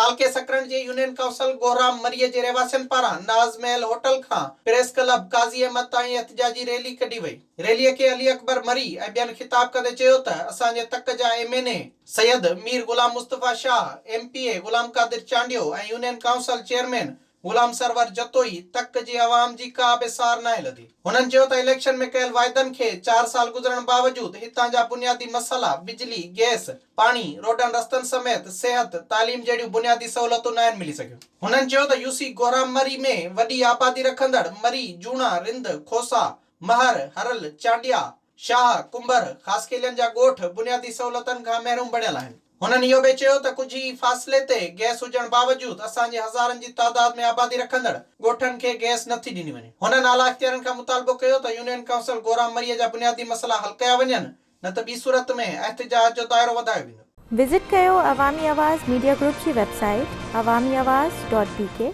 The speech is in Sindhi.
تعلقي سڪرنڊ جي يونين ڪائونسل گوهرام مريء جي رهواسين پاران ناز محل هوٽل کان پريس ڪلب قاضي احمد تائين احتجاجي ريلي ڪڍي وئي. ريلي کي علي اڪبر مري ۽ ٻين خطاب ڪندي چيو ته اسان جي تڪ جا M N A Syed Mir Ghulam Mustafa Shah, M P A Ghulam Qadir Chandio ۽ union council chairman Ghulam Sarwar Jatoi تڪ جي عوام جي ڪا به سار ناهي لڌي. هنن چيو ته اليڪشن ۾ ڪيل واعدن کي چار سال گذرڻ باوجود هتان جا بنيادي مسئلا بجلي، گئس، پاڻي، روڊن رستن سميت صحت، تعليم جهڙيون بنيادي سهولتون ناهن ملي سگهيون. هنن چيو ته يوسي گوهرام مري ۾ وڏي آبادي رکندڙ مري، جوڻا، رند، کوسا، مهر، هرل، چانڊيا، شاهه، ڪنڀر، خاصخيلين جا ڳوٺ بنيادي سهولتن کان محروم بڻيل آهن. هنن اهو به چيو ته ڪجهه ئي فاصلي تي گئس هجڻ باوجود اسان جي هزارن جي تعداد ۾ آبادي رکندڙ ڳوٺن کي گئس نه ٿي ڏني وڃي. هنن اعليٰ اختيارين کان مطالبو ڪيو ته يونين ڪائونسل گورام مريء جا بنيادي مسئلا حل ڪيا وڃن نه ته ٻي صورت ۾ احتجاج جو دائرو وڌايو ويندو. وزٽ ڪيو عوامي آواز ميڊيا گروپ جي website Awami Awaz dot B K.